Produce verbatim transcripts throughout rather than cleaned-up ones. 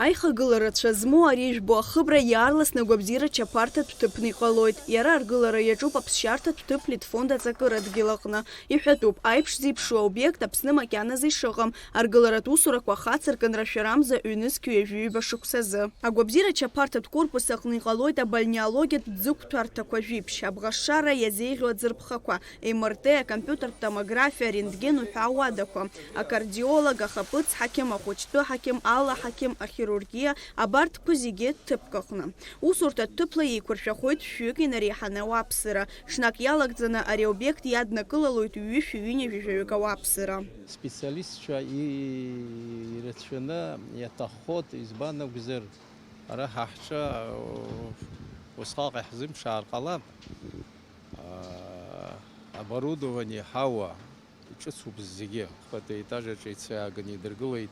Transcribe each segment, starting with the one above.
Аихагыла рацәа змоу ари ижәбо ахыбра иаарласны агәабзиара чаԥарҭатә ҭыԥны иҟалоит. Иара аргылара иаҿуп аԥсшьарҭатә ҭыԥ Литфонд аҵакырадгьыл аҟны. Иҳәатәуп, аиԥш зеиԥшу аобиект Аԥсны макьаназы ишыҟам, аргыларатә усурақәа ахацыркын рашәарамза ҩнызқь ҩажәи ҩба шықәсазы. Агәабзиара чаԥарҭатә корпус аҟны иҟалоит абальнеологиатә ӡықәтәарҭақәа жәиԥшь, абӷашара иазеиӷьу аӡырԥхақәа, М Р Т, акомпиутертә томографиа, арентген уҳәа ауадақәа, акардиолог, ахаԥыц ҳақьым, ахәыҷтәы ҳақьым, ала ҳақьым, ахирургиа, абарҭқәа зегьы ҭыԥк аҟны. Усурҭатә ҭыԥла еиқәыршәахоит шәҩык инареиҳаны ауааԥсыра. Ҽнак иалагӡаны ари аобиект иаднакылалоит ҩышәи ҩынҩажәи жәаҩык ауааԥсыра. Специалистцәа и-, ирацәаны иаҭаххоит, избан акәзар, ара ҳа ҳҿы, усҟак иаҳзымԥшаар ҟалап. Аа, оборудование, ҳауа, иҿыцуп зегьы. Хԥатәи аетаж аҿы ицәааганы идыргылеит,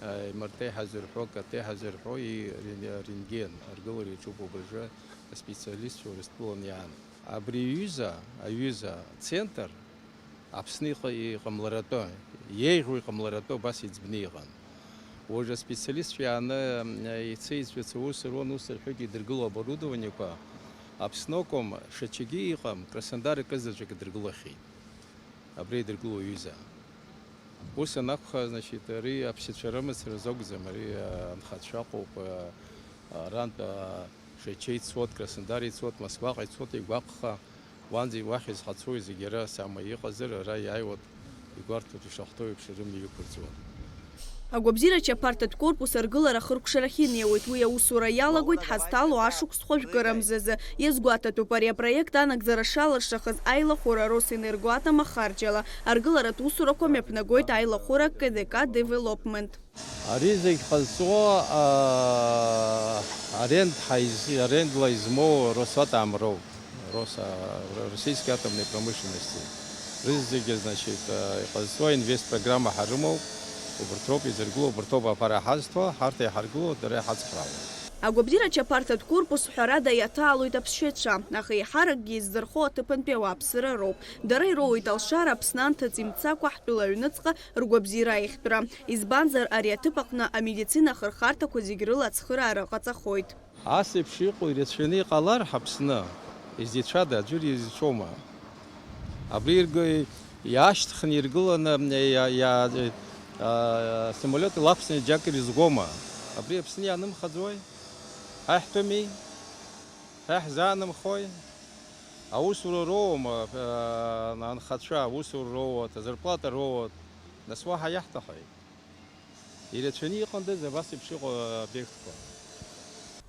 аа, М Р Т ҳазырҳәо, К Т ҳазырҳәо, и-, рен-, рентген аргылара иаҿуп убыржәы аспециалистцәа урыстәылан иаан. Абри аҩыза, аҩыза центр Аԥсны иҟа-, иҟамларатәы, еиӷьу иҟамларатәы абас иӡбны иҟан. Уажә аспециалистцәа иааны, м, ицеиҵәыц аус руан, ус рҳәоит, идыргыло оборудованиеқәа Аԥсноком шачагьы иҟам, Краснодар акызаҵәык идыргылахьеит. Абри идыргыло аҩыза. Ус анакәха, значит, ари аԥсшьацәа рымацара азы акәӡам, ари, а, анхацәа ыҟоуп, а, арантә, а, Шәача ицот, Краснодар ицот, Москваҟа ицот, игәаҟха, уанӡа уахь изҳацои зегьы ара сама иҟазар, ара иааиуат игәарҭоит, ишахәҭоу еиԥш рымҩа иқәырҵуан. Агәабзиара чаԥарҭатә корпус аргылара ахыркәшарахь инеиуеит. Уи аусура иалагоит ҳазҭало ашықәс хәажәкырамзазы. Иазгәаҭатәуп, ари апроект анагӡара шалыршахаз аилахәыра Росэнергоатом ахарџьала аргыларатә усурақәа мҩаԥнагоит аилахәыра К Д К Development. Ари зегь ҟазҵо, аа, аренд ҳаиз-, арендла измоу Росатом роуп, Роса-, Российской атомной промышленности. Рызегьы, значит, аа, иҟазҵо инвестпрограмма ҳарымоуп, убарҭ роуп изыргыло, убарҭ роуп аԥара ҳазҭо, ҳарҭ иҳаргыло, дара иҳацхраауа. Агәабзиара чаԥарҭатә корпус ҳәарада иаҭаалоит аԥсшьацәа, аха еиҳаракгьы иззырхо аҭыԥантәи ауааԥсыра роуп. Дара ироуеит алшара Аԥсны анҭыҵ имцакәа ҳтәыла аҩныҵҟа ргәабзиара аихтәра. Избанзар, ари аҭыԥ аҟны амедицина ахырхарҭақәа зегь рыла ацхыраара ҟаҵахоит. Ас еиԥш иҟоу ирацәаны иҟалар ҳаԥсны, изицәада, аӡәыр изицәоума? Абри ирг-, иаашьҭхны иргыланы, иа-, иа-, а, самолиот илақәҵаны џьак ирызгома? Абри Аԥсны иаанымхаӡои? Ҳа иаҳтәыми? Ҳа иаҳзаанымхои? Аусура роуама, а, анхацәа, аусура роуат, азарплата роуат, нас уаҳа иаҳҭахеи? Ирацәаны иҟандаз абас еиԥш иҟоу аобиектқәа.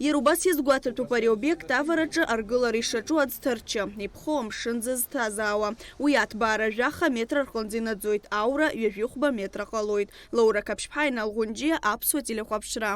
Иара убас иазгәаҭатәуп ари аобиект авараҿы аргылара ишаҿу аӡҭарчы, иԥхоу амшын зызҭазаауа. Уи аҭбаара жәаха метра рҟынӡа инаӡоит, аура ҩажәихәба метра ҟалоит. Лаура Қаԥшьԥҳа, Инал Ӷәынџьиа, Аԥсуа телехәаԥшра.